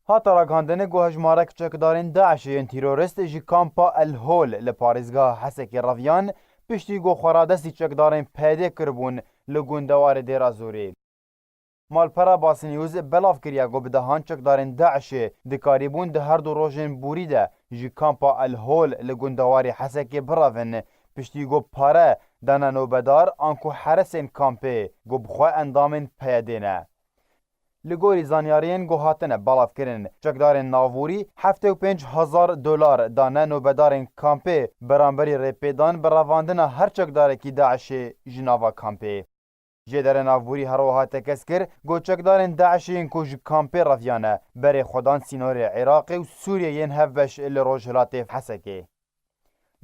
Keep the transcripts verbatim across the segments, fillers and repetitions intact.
Hate ragihandinê ku hejmarek çekdarên DAIŞê yên terorist ji kampa El Hol li parêzgeha Hesekê reviyan, piştî ku xweradestî çekdarên PYDê kiribûn li gundewarê Dêra Zorê. Malpera Basî News belav kiriye ku bi dehan çekdarên DAIŞê dikarîbûn di her du rojên borî de ji kampa El Hol li gundewarê Hesekê birevin, piştî ku pare dane nobedar anku heresên kampê ku bi xwe endamên PYDê ne. Li gorî zanyariyên ku hatine belavkirin, çekdarên navborî heftê û pênc hezar dolar dane nobedarên kampê beramberî rêpêdan bi revandina her çekdarekî DAIŞê ji nava kampê. Jêderê navborî her wiha tekez kir, ku çekdarên DAIŞê yên ku ji kampê reviyane, berê xwe dan sînorê Iraqê û Sûriyê yên hevbeş li rojhilatê Hesekê.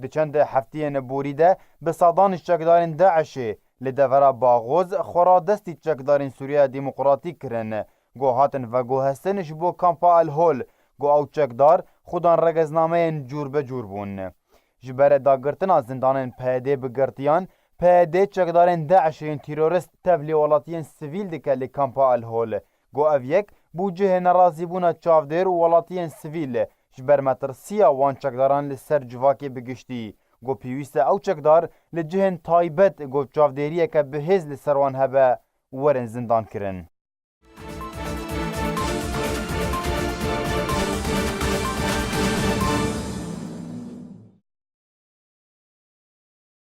Di çend heftiyên borî de bi sedan ji çekdarên DAIŞê li devera Baxoz xweradestî çekdarên Sûriya Demokratîk kirin, ku hatin veguhestin ji bo kampa El Hol, ku ew çekdar xudan regeznameyên cûr be cûr bûn. Ji ber dagirtina zindanên PYDê bi girtiyan, PYD çekdarên DAIŞê yên terorist tevlî welatiyên sivîl dike li kampa El Hol, ku ev yek bû cihê nerazîbûna çavdêr û welatiyên sivîl, ji ber metirsiya wan çekdaran li ser civakê bi giştî, ku pêwîst e ew çekdar li cihên taybet ku çavdêriyeke bihêz li ser wan hebe, werin zindan kirin.